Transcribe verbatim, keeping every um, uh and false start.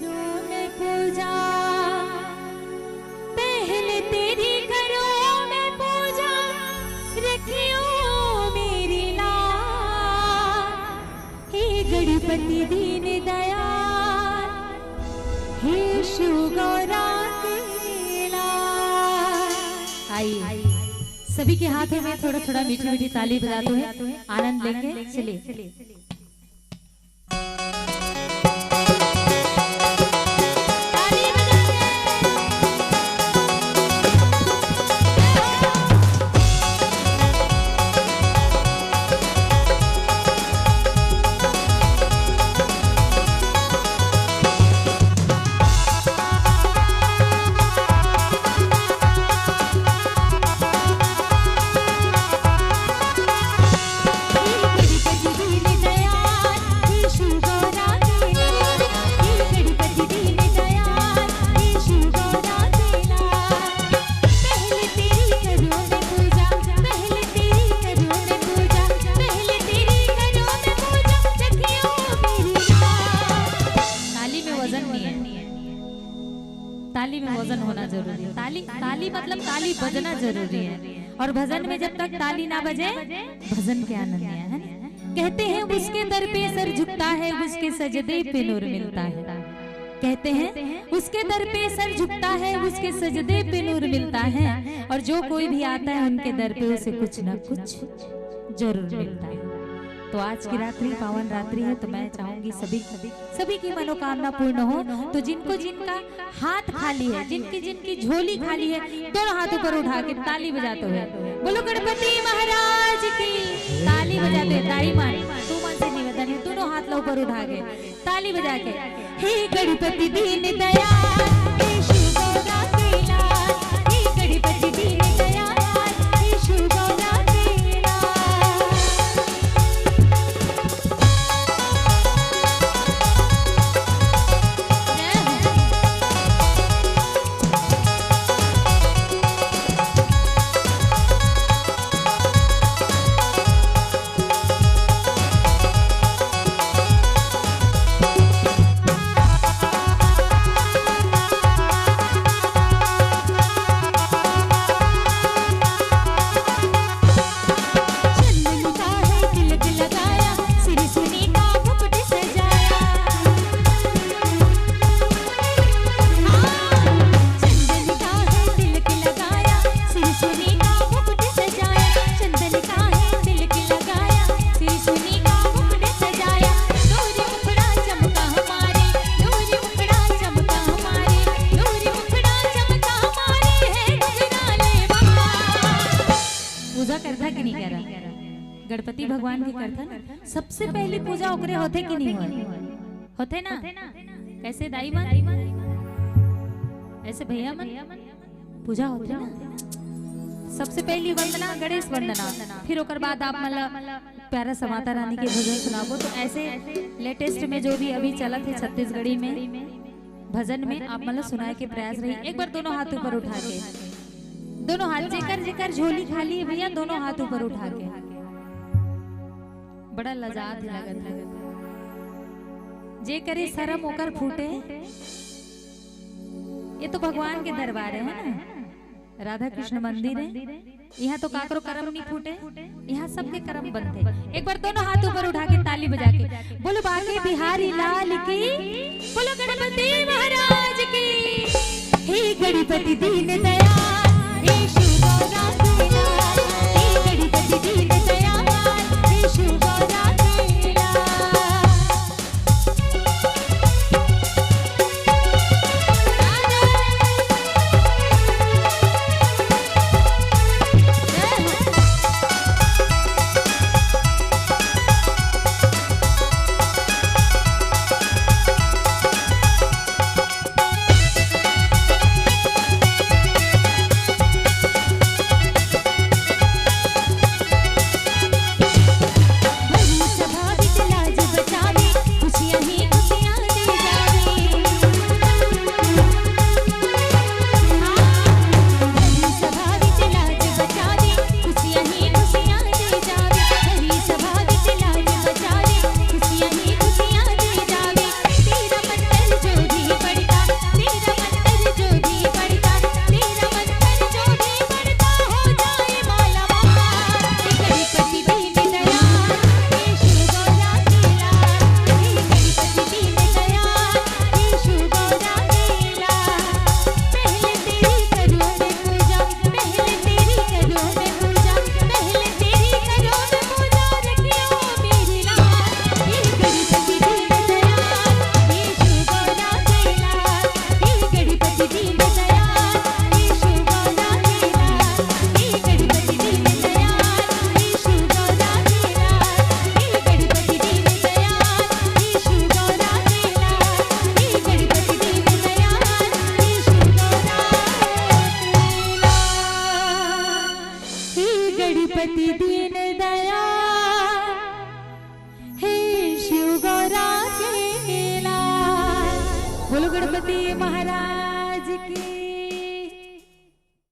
मैं पूजा, पहले तेरी करूं मैं पूजा, रखियो मेरी लाज। हे गणपति दीन दयाल, हे शिव गौरा के लाल। आइए, सभी के हाथों में थोड़ा थोड़ा मीठी मीठी ताली बजाते हुए आनंद लेंगे। चलिए। ताली में वजन नहीं है। ताली में वजन होना जरूरी है। ताली, ताली मतलब ताली बजना जरूरी है। और भजन में जब तक ताली ना बजे, भजन के आनंद नहीं है, है ना? कहते हैं, उसके दर पे सर झुकता है, उसके सजदे पे नूर मिलता है। कहते हैं, उसके दर पे सर झुकता है, उसके सजदे पे नूर मिलता है। और जो कोई भी आता है उनके दर पे, उसे कुछ ना कुछ जरूर मिलता है। तो आज की रात्रि पावन रात्रि है, तो मैं चाहूंगी सभी, सभी की मनोकामना पूर्ण हो। तो जिनको जिनका हाथ खाली है, जिनकी जिनकी झोली खाली है, दोनों हाथ ऊपर उठा के ताली बजाते हुए बोलो गणपति महाराज की। ताली बजाते हुए, दाई मान, तू मन से निवेदन है, दोनों हाथ ला ऊपर उठा के ताली बजा के, हे गणपति दीन दयाल, हे शिव गौरा के लाल, हे गणपति दीन दयाल, हे शिव गौरा के लाल। जय हो। पूजा करथा कि नहीं करा? गणपति भगवान के करथा ना। सबसे पहली पूजा ओकरे होथे कि नहीं होय? होथे ना? कैसे दाई मन? ऐसे भैया मन? पूजा होथे ना? सबसे पहली वंदना, गणेश वंदना, फिर ओकर बाद आप मन ला प्यारा सा माता रानी के भजन सुनाबो। तो ऐसे लेटेस्ट में जो भी अभी चलत हे छत्तीसगढ़ी में, भजन में आप मन ला सुनाए के प्रयास रही। एक बार दोनों हाथ ऊपर उठा के, दोनों हाथ, जेकर जेकर झोली खाली है भैया, दोनों हाथ ऊपर उठा के। बड़ा लजात लगत है। जे करे शरम ओकर फूटे। ये तो भगवान के दरबार है ना, राधा कृष्ण मंदिर है। यहाँ तो काकरो करम नहीं फूटे, यहाँ सबके करम बनते। एक बार दोनों हाथ ऊपर उठा के ताली बजा के बोलो बांके बिहारी लाल की, बोलो गणपति महाराज की। हे गणपति दीन दयाल, हे शिव गौरा के लाल, हे गणपति दीन दयाल, हे शिव गौरा के लाल। गौरा के लाल। बोलो गणपति महाराज की।